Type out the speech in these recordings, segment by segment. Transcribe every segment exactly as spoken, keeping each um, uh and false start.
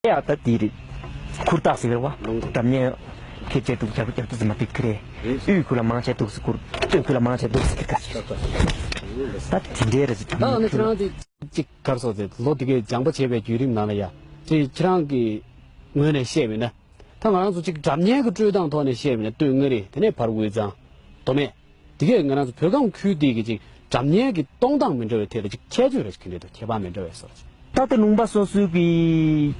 ཡ་ད་དེ་རེད། ཁུར་ཐག་ཟེར་བ། ལུང་། སྒྲ་སྙན་ཁྱེད་ཅེས་འདུག་རྒྱབ་རྒྱབ་ཏུ་ཟིན་མ་ཐུབ་ཁི་རེད། དབུས་ཁུལ་ལ་མང་ཆེ་འདུག་སི་ཁུར། སྟོད་ཁུལ་ལ་མང་ཆེ་འདུག་སི་ཁི་ཁ་ཆེ། ད་དེ་འདྲའི་རེད་ཟེར། ད་ཨ་ནི་ཁྱེད་རང་དེ། གཅིག་གར་སོང་ཚེ་ལོ་དེ་གའི་སྦྱངས་པ་བྱས་པའི་བརྒྱུད་རིམ་ནང་ལ་ཡ། དེ་ཁྱེད་རང་གི་ངོས་ནས་བཤད་མིན་ན། ད་ང་རང་ཚོ་གཅིག་སྒྲ་སྙན་གྱི་སྤྲོད་སྟངས་ཐོག་ནས་བཤད་མིན་ན་སྟོད་མངའ་རིས། དེ་ནས་བར་དབུས་གཙང་། མདོ་སྨད། དེ་གས་ང་རང་ཚོ་བོད་ཁམས་ཁུལ་འདི་གི་ཅིག་སྒྲ་སྙན་གྱི་གཏོང་སྟངས་མི་འདྲ་བའི་ཐད་ལ་ཅིག་ཁྱད་ཆོས་རེ་ཞིག་གི་འདྲ་འདུག་ཁྱད་པར་མི་འདྲ་བའི་བཟོ་འདྲ་ཅིག་ད་ལྟ་ལུང་པ་སོ་སོའི་གི་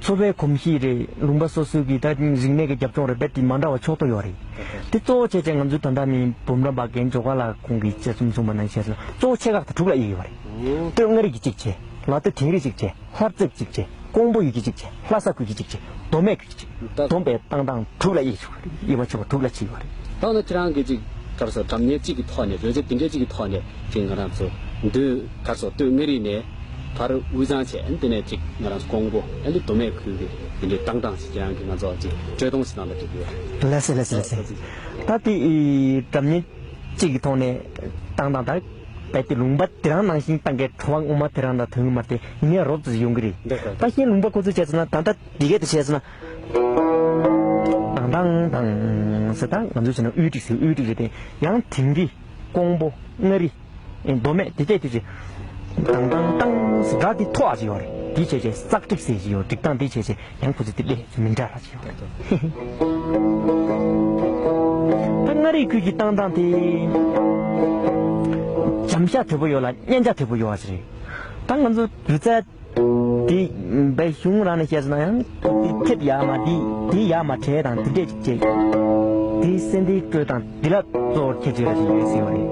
འཚོ་བའི་གོམས་གཤིས་རེད། ལུང་པ་སོ་སོའི་གི་ད་རིག་གནས་ཀྱི་རྒྱབ་ལྗོངས་རེད། རྦད་དེ་མ་འདྲ་བ་ཕྱོགས་གཏོགས་ཡོད་རེད། དེ་གཙོ་བོ་བྱས་བྱས་ང་ཚོའི་ད་ལྟ་མི་འབུམ་རམས་པ་རྒན་ཇོ་ཁ་ལགས་ཁོང་གིས་དཔྱད་རྩོམ་གསུངས་པ་ནང་བཤད་ན་གཙོ་བོ་ཆེ་ཁག་དང་དྲུག་ལ་དབྱེ་ཡོད་རེད། སྟོད་མངའ་རིས་ཀྱི་གཅིག་བྱས། ལ་སྟོད་དིང་རི་གཅིག་བྱས། ལྷ་རྩེ་གཅིག་བྱས། ཀོང་པོ་ཡུལ་གྱི་གཅིག་བྱས། ལྷ་ས་ཁུལ་གྱི་གཅིག་བྱས། མདོ་སྨད་ཁུལ་གྱི་གཅིག་ད་སྡོམ་པའི་བཏང་སྟངས་དྲུག་ལ་དབྱེ་ཆོག་རེད། དབྱེ་བ་ཕྱེ་བ་དྲུག་ལ་ཕྱེ་ཡོད་རེད། ད་ནི་ཁྱེད་རང་གིས་ཅིག་གར་སོགས་སྒྲ་སྙན་གཅིག་གི་ཐོག་ནས་རོལ་ཆ་འདི་འདྲའི་གཅིག་གི་ཐོག་ནས་ཅིག་ང་རང་ཚོ་མདུན་གར་སོགས་སྟོད་མངའ་རིས་ནས་བར་དབུས་གཙང་བྱས། ཨ་ནི་དེ་ནས་ཅིག་ང་རང་ཚོ་ཀོང་པོ། ཨ་ནི་མདོ་སྨད་ཁུལ་གྱི་འདི་འདྲའི་བཏང་སྟངས་ཤིག་ཁྱེད་རང་གིས་ང་ཚོ་ཅིག་སྤྲོད་གཏོང་ཞིག་གནང་ལ་འགྲིག་གི་ཡོད་རེད། ལགས་སེ་ལགས་སེ་ལགས་སེ། ད་དེ་སྒྲ་སྙན་གཅིག་གི་ཐོག་ནས་བཏང་སྟངས་ད། རྦད་དེ་ལུང་པ་དེ་རང་ནང་བཞིན་བཏང་གི་བྲོ་བ་ངོ་མ་དེ་རང་དང་ཐོན་གི་མ་རེད་དེ། ཡིན་ནའི་རོབ་ཙམ་ཡོང་གི་རེད། འདི་ལྟར་ད་གཞན་ལུང་པ་ཁོ་ཚོས་བྱས་ཙང་ན། ད་ལྟ་འདི་གས་དེ་བྱས་ཙང་ན། དང་དང་དང་ཟེར། ད་ང་ཚོས་བྱས་ན་དབུས་འགྲིག་ཟེར། དབུས་འགྲིག་རེད་དེ། ཡང་དིང་རི། ཀོང་པོ། མངའ་རིས། མདོ་སྨད། དེ་བྱས་དེ་བྱས། དང་དང་དང་ཟེར། སྒྲ་དེ་མཐོ་བ་ཞིག་ཡོད་རེད། དེ་བྱས་བྱས་ཙག་ཀྲིག་ཟེར་ཞིག་ཡོད། འགྲིག་སྟངས་དེ་བྱས་བྱས། ཡང་ཁོ་ཚོས་དེ་ལས་མི་འདྲ་ར་ཞིག་ཡོད་རེད། ད་མངའ་རིས་ཁུལ་གྱི་བཏང་སྟངས་དེ། འཇམ་ཤ་དོད་པོ་ཡོད་ལ་སྙན་ཆ་དོད་པོ་ཡོད་པ་ཞིག་རེད། ད་ང་ཚོ་སྒྱུ་རྩལ་དེ་བའི་གཞུང་རང་ནས་བཤད་སོང་ན། ཡང་དེ་ཐེབས་ཡར་མར་དེ་དེ་ཡར་མར་བྲལ་དང་དེ་འདྲས་ཅིག་བྱས། དེ་སེ་འདི་སྤྲོད་སྟངས་འདི་ལ་གཙོ་བོར་ཁྱད་ཆོས་ར་ཞིག་ཡོད་ཟེར་བ་རེད།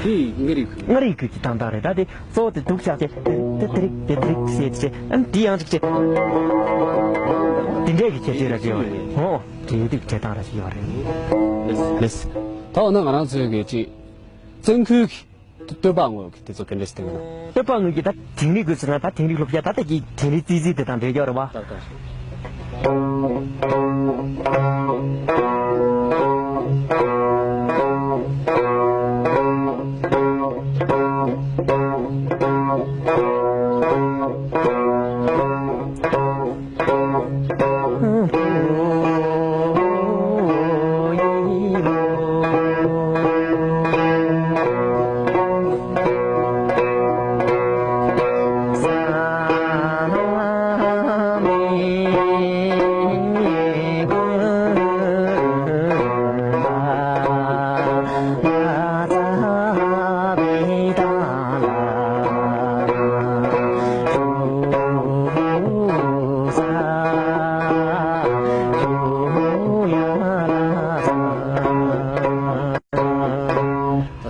དེ་མངའ་རིས་ཁུལ། མངའ་རིས་ཁུལ་གྱི་བཏང་སྟངས་རེད། ད་དེ་གཙོ་བོ་དེ་འདུག་བཞག་བྱས། དེ་དེ་རིགས་དེ་དེ་རིགས་ཟེར་བྱས། ཨ་ནི་དེ་ཡང་ཅིག་བྱས། དེ་འདྲས་ཀྱི་ཁྱད་ཆོས་ར་ཅིག་ཡོད་རེད། འོ། དེ་ཡོད་དུས་བྱེད་སྟངས་ར་ཅིག་ཡོད་རེད། ལགས། ད་འོ་ན་ང་རང་ཚོའི་གི་ཅིག་བཙན་ཁུལ་གྱི་སྟོད་པ་ངོས་ཀྱི་དེ་ཚོ་ག་འདྲས་སྟེང་ན། སྟོད་པ་ངོས་ཀྱི་ད་དིང་རི་དགོས་ཟེར་ན། ད་དིང་རི་སློབ་གྲྭ་ད་ལྟ་གི་དིང་རི་རྩེ་རྩེ་དེ་དང་འབྲེལ་ཡོད་རེད་བ། ད་ལྟ།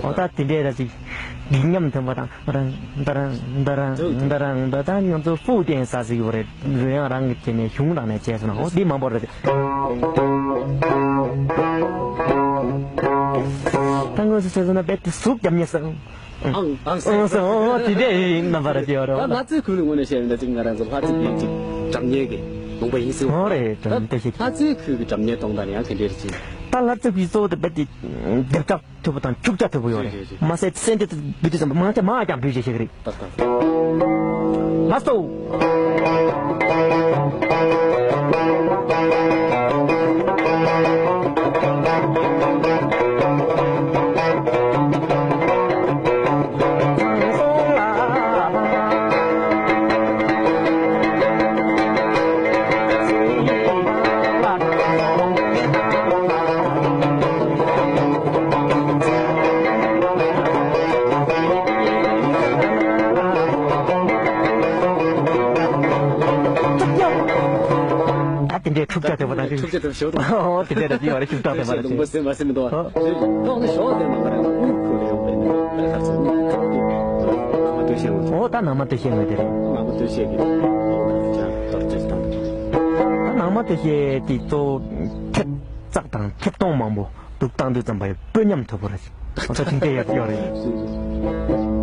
འོ་ད་དེ་འདྲས་ར་ཅིག་སྒྲིག་ཉམས་ཐོན་པ་དང་། རང་ད་རང་ད་རང་ད་རང་ད་རང་ད་ད་ང་ཚོ་ཧྥུའུ་ཏན་ས་ཟིག་ཡོད་རེད། རོལ་དབྱངས་རང་གི་དེ་ནས་གཞུང་རང་ནས་བྱས་སོང་ན། འོ་འདི་མང་པོ་རེད། ད་ང་ཚོ་བྱས་སོང་ན་རྦད་དེ་ཟུག་རྒྱབ་ཉེ་ས། ཨང་ཨང་ཨང་སོ། འོ་དེ་འདྲས་རྣམ་པ་ར་དེ་ཡོད་རེད། ད་ལྷ་རྩེ་ཁུལ་ངོས་ནས་བཤད་ཡོད་ན་ཅིག་ང་རང་ཚོ་ལྷ་རྩེ་ཡུལ་གྱི་སྒྲ་སྙན་གྱི་ལུང་པ་ཡིན་ཟེར་བ། འོ་རེད། ད་ལྟ་ཞིག་ལྷ་རྩེ་ཁུལ་གྱི་སྒྲ་སྙན་གཏོང་སྟངས་ཡང་དེ་འདྲས་རེད་ཅིག་ད་ལྷ་རྩེ་ཁུལ་གཙོ་བོ་དེ་རྦད་དེ་སྡེབ་གྲགས་མཐོ་པོ་དང་ཁྱུག་ཅག་མཐོ་པོ་ཡོད་རེད། རེད་རེད་རེད། མ་ཟད་སེ་འབྲས་དེ་འབུད་དུས་ཙམ་པ་མང་ཆེ་མར་ཀྱང་འབུད་བྱེད་ཤེས་ཀྱི་རེད། ལགས་སོ། དེ་འཁྲུག་ཆ་དོད་པ་དང་ཅིག་འཁྲུག་ཆ་དོད་པ་ཞེ་པོ་འདུག་ཨོ་དེ་འདྲ་རེད། དེ་ཡོད་རེད། ཤུགས་དྲག་དོད་པ་རེད། ལུང་པ་ཟེར་མ་ཟེར་མི་འདུག་ཨ། ཨོ། རེད། ཏོག་ནི་ཞོག་དེ་ནང་ལ་དངུལ་ཁུག་ལ་ཡོང་པས་ནི་ལ་ཁར་ཚོ་དངུལ་ཁུག་དེ་ཁ་མ་ཐུག་ཤེས་ངོ་ཚོ། ཨོ་ད་ནང་མ་དེ་ཤེས་ངོ་དེ་རེད། ནང་མ་དེ་ཤེས་ཀྱི་ཏོག་ནང་ཅང་ཏོག་ཅེས་དང་། ད་ནང་མ་དེ་ཤེས་དེ་གཙོ་བོ་ཐེབས་རྩག་དང་ཐེབས་སྟོང་མང་པོ་འདུག་བཏང་དུས་ཙམ་པ་ཡི་དཔོན་ཉམས་དོད་པོ་རེད། ཨོ་ད་དེ་འདྲ་ཡོད་ཡོད་རེད།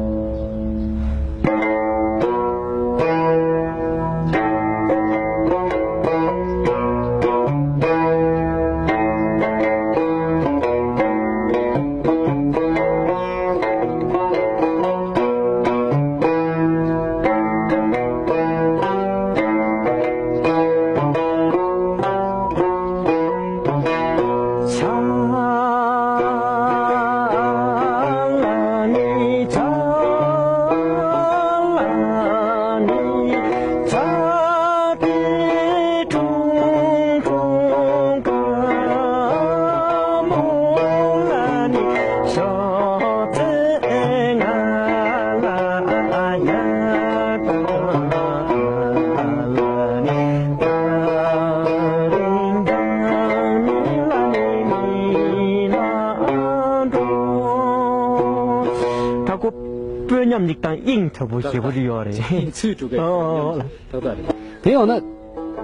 ད་ཁོ་དཔོན་ཉམས་ཉིག་དང་དབྱིངས་དོད་པོ་ཞེ་པོ་ཅིག་ཡོད་རེད། དབྱིངས་ཚུལ་དྲུག་གི་ཨོ་ཨོ་ཨོ། ཏག་ཏག་རེད། དེ་ཡང་ན།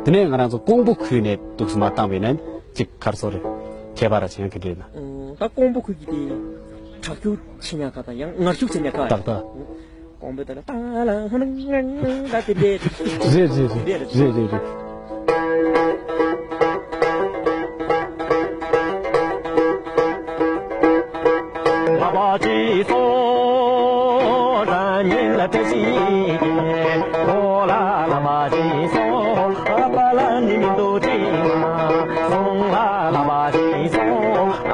དེ་ནས་ང་རང་ཚོ་ཀོང་པོ་ཁུལ་ནས་འདུག་སེ་མར་བཏང་བས་ན་ཅིག་ག་རེ་ཟེར་དགོས་རེད། ཁྱད་པར་ར་ཆེན་གྱི་འདྲ་ན། ཨོ་ད་ཀོང་པོ་ཁུལ་གྱི་དེ་དྲག་སྐྱོར་ཆེ་ཉག་ག་དང་ཡང་ངར་ཤུགས་ཆེ་ཉག་ག་ཏག་ཏག་ཀོང་པོ་དེ་ལ་ཏ་ལ་ཧ་ན་ང་ང་ད་དེ་འདྲས། རེད་རེད་རེད། རེད་རེད། རེད་རེད་རེད། ལ་བ་ཅི་སོ་ར་ཉིན་ལ་དེ་ཞིག་གི་གོ་ལ་ལ་བ་ཅི་སོ་ཨ་པ་ལ་ནི་མི་འདུག་ཅི་མ་སོང་ལ་ལ་བ་ཅི་སོ་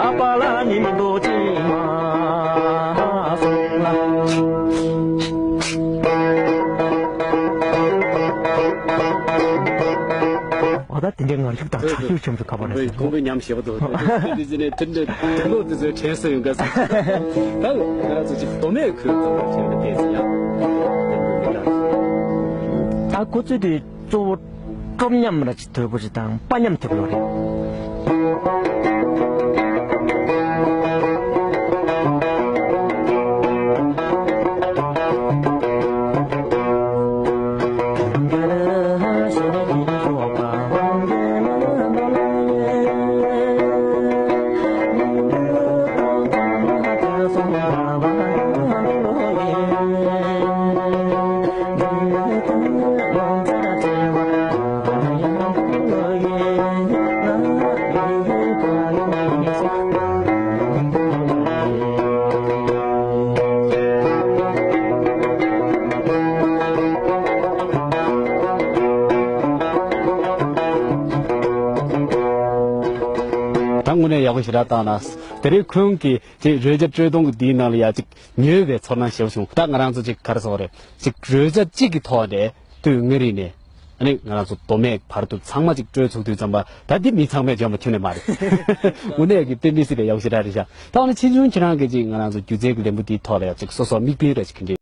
ཨ་པ་ལ་ནི་མི་འདུག་ཅི་མ་སོང་ལ། ཨོ་ད་དེ་འདྲའི་ངར་ཤུགས་དང་ཁྲག་ཤུགས་ཆེན་པོ་ཁ་པར་རེད། ཁོང་པོའི་ཉམས་ཞེ་པོ་འདུག་དེ་དེ་ནས་དེ་འདྲ་དེ་ལོ་དེ་ཚོའི་དྲན་གསོ་ཡོང་ག་ས། ད་ང་ཚོ་ཅིག་མདོ་སྨད་ཁུལ་ཙམ་པ་བྱས་ན་དེ་ཚོ་ཡང་། ད་ཁོ་ཚོས་དེ་གཙོ་བོ་སྤྲོ་ཉམས་ར་ཅིག་དོད་པོ་ཅིག་དང་དཔའ་ཉམས་དོད་པོ་རེད། ད་དངོས་གནས་ཡག་པོ་ཞེ་དྲག་བཏང་ན། དེ་རིང་ཁོང་གིས་ཅིག་རོལ་ཆ་དཀྲོལ་གཏོང་གི་འདིའི་ནང་ལ་ཡ་ཅིག་ཉོས་པའི་ཚོར་སྣང་ཞེ་པོ་བྱུང་། ད་ང་རང་ཚོ་ཅིག་ག་རེ་ཟེར་དགོས་རེད། ཅིག་རོལ་ཆ་གཅིག་གི་ཐོག་ནས་དུས་སྔ་རིང་ནས་ཨ་ནི་ང་རང་ཚོ་མདོ་སྨད་བར་དུ་ཚང་མ་ཅིག་དཀྲོལ་ཚུགས་དུས་ཙམ་པ་ད་འདི་མི་ཚང་མས་འཇོན་པ་ཁྱོན་ནས་མ་རེད། དངོས་གནས་ཀྱི་དཔེ་མི་སྲིད་པའི་ཡག་ཞེ་དྲག་རེད་ཤག་ད་འོ་ན་ཕྱིས་འབྱུང་ཁྱེད་རང་གིས་ཅིག་ང་རང་ཚོ་སྒྱུ་རྩལ་གྱི་ལས་འགུལ་འདིའི་ཐོག་ལ་ཡ་ཅིག་སོ་སོ་དམིགས་འབེན་རེ་ཞིག་གི་འདྲ།